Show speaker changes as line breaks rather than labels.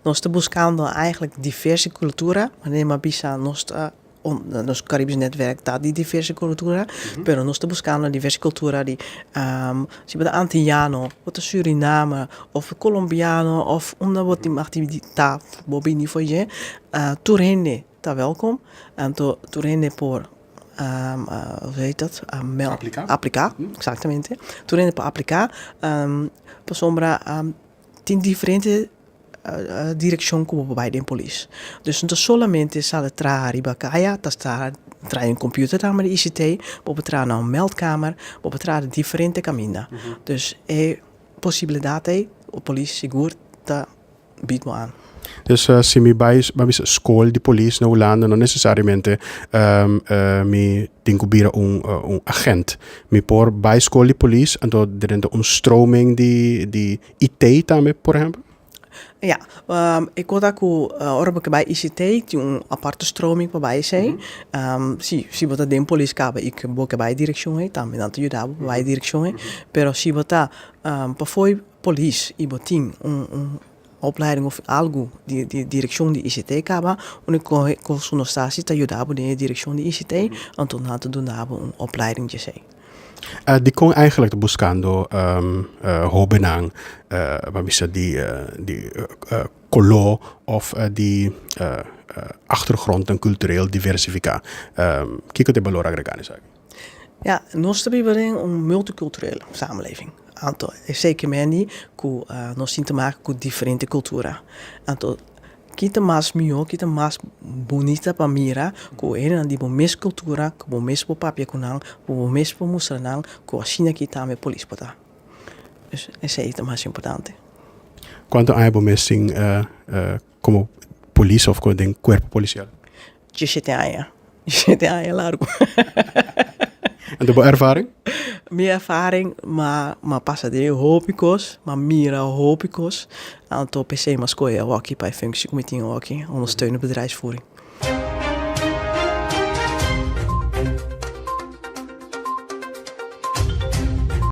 Nos ta buskando eigenlijk diverse kultura, manera mi a bisa nos ta nos Caribisch Netwerk ta di diverse kultura, pero nos ta buskando diverse kultura di si bo ta Antiano, bo ta Suriname of Colombiano of unda bo tin mag di ta bo bini for dje, tur hende ta welkom. Anto tur hende por hoe heet dat?
Apliká.
Apliká, exactamente. Tur hende por apliká pasobra tin diferente direkshon ku bo por bai den polis. Dus no ta solamente sali traha riba kaya, ta traha den computer tambe di ICT, bo por traha na un meldkamer, bo por traha den diferente kaminda. Dus e posibilidat ei polis sigur ta bied bo aan.
Dus si mi bai ban bisa skol di polis na Hulanda no nesesariamente mi tin ku bira un un agent. Mi por bai skol di polis anto drenta un stroming di di IT tambe por ehempel?
Ja, e kos ku ora bo ke bai ICT tin un aparte stroming pa bai esei. Si si bo ta den polis kaba i bo ke bai e direkshon ei tambe nan ta yuda bo pa bai e direkshon ei. Pero si bo ta pafó polis i bo tin un un opleiding of algu di di direkshon di ICT kaba, uniko kos ku nos ta hasi ta yuda bo den e direkshon di ICT, anto nan ta duna bo un opleiding djesei.
Dikon eigenlijk ta buskando hobennan ban bisa di di koló of di achtergrondnan kultureel diversifiká? Kiko ta e balor agregá na esaki?
Ja, nos ta biba den un multiculturele samenleving. Anto esei ke men di ku nos tin te maken ku diferente kultura. Anto ki ta mas mihó, ki ta mas bunita pa mira ku hendenan di bo mes kultura, ku bo mes por papia ku nan, ku bo mes por mustra nan ku asina aki tambe polis por ta. Dus esei ta mas importante.
Kuantu aña bo mes tin komo polis òf den kuerpo polisial?
Diesshete aña. Diesshete aña largu.
Anto bo ervaring?
Mi ervaring, m'a m'a pasa den hopi kos, m'a mira hopi kos, anto p'esei m'a skohe awoki pa e functie ku mi tin awoki, ondersteunende bedrijfsvoering.